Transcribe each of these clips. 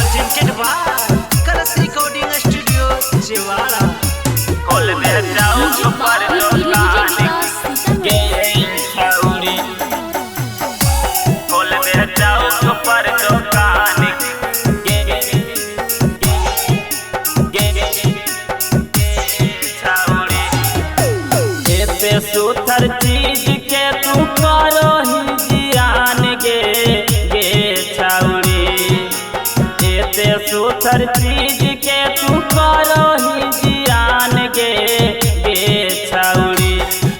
Presented by Kalash recording studio Chewara. खोल दे चौक पर दुकान गे छौरी, खोल दे चौक पर दुकान गे गे छौरी। एते सुथर चीज के तू करो ही जियान गे गे छौरी। एते सुथर चीज के तू करो ही जियान गे गे छौरी।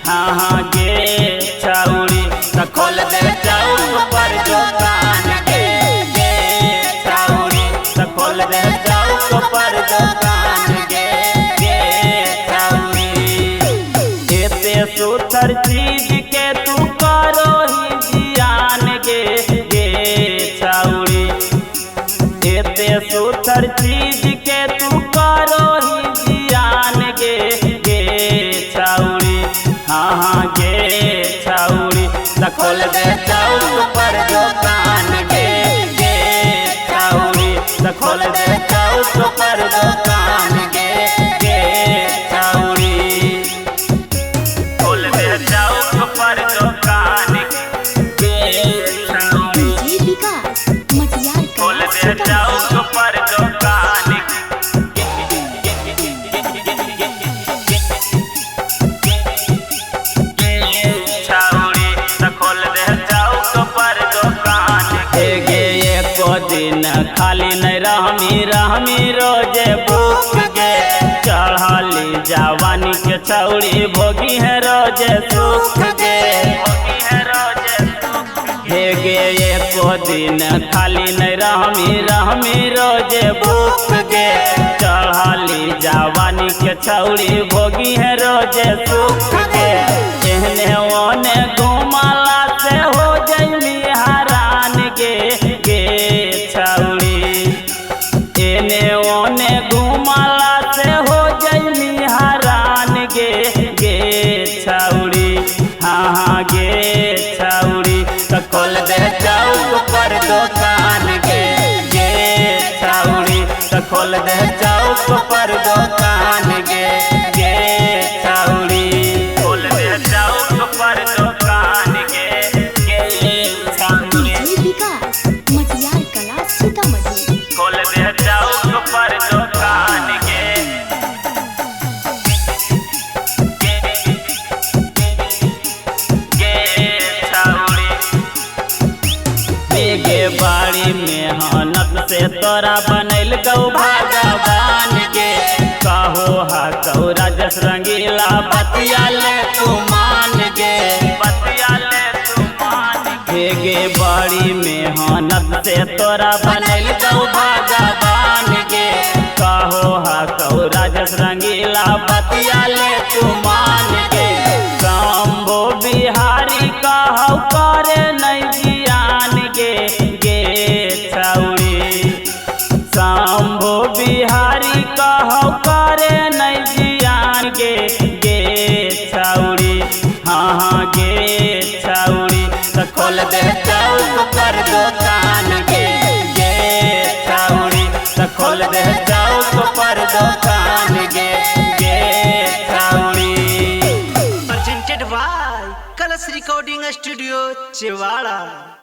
हाँ हाँ गे छौरी, त खोल दे चौक पर दुकान गे गे छौरी। त खोल दे चौक पर दुकान गे गे छौरी। एते सुथर चीज के तू करो ही जियान गे गे छौरी। एते सुथर चीज के तू करो ही जियान गे गे छौरी। हाँ हाँ गे छौरी, त खोल दे चौक पर दुकान गे गे छौरी। त खोल दे चौक पर दुकान गे गे छौरी। खोल दे चौक पर दुकान गे छौरी। जी विकास मटियार खोल कला दे सीतामढ़ी। चौक पर दुकान छौरी, त खोल दे चौक पर दुकान गे। एको दिन खाली नहीं रहमी रहमी रोजे भूख गे। चढ़ली जवानी के छौरी भोगी है रोजे सुख गे। हे गे एको दिन खाली नहीं रहमी रहमी रोजे भूख गे। चढ़ली जवानी के छौरी भोगी है रोजे सुख गे। एहने ओने घुमाला से हो जइमी हरान गे गे छौरी। एने ओने घुमाला से हो जइमी हरान गे गे छौरी। हाँ हाँ गे छौरी, त खोल दे चौक पर दुकान गे गे छौरी। त खोल दे चौक पर दुकान गे गे छौरी। खोल दे चौक पर दुकान गे गे छौरी। जी विकास मटियार कला सीतामढ़ी। खोल दे चौक पर दुकान गे गे छौरी। गे बाड़ी मेहनत से तोरा बनैल गौ भगवान गे। कहो हा कौ राजस रंगीला बतिया ले तू मान गे, बतिया ले तू मान गे। गे बड़ी मेहनत से तोरा बनैल गौ भगवान गे। कहो हा कौ राजस रंगीला बतिया ले तू मान गे। शंभो बिहारी कहौ करे नहीं जियान गे गे छौरी। शंभो बिहारी कहौ करे नहीं जियान गे गे छौरी। हाँ हाँ गे छौरी, त खोल दे चौक पर दुकान गे गे छौरी। त खोल दे चौक पर दुकान गे गे छौरी। Presented by Kalash recording studio Chewara.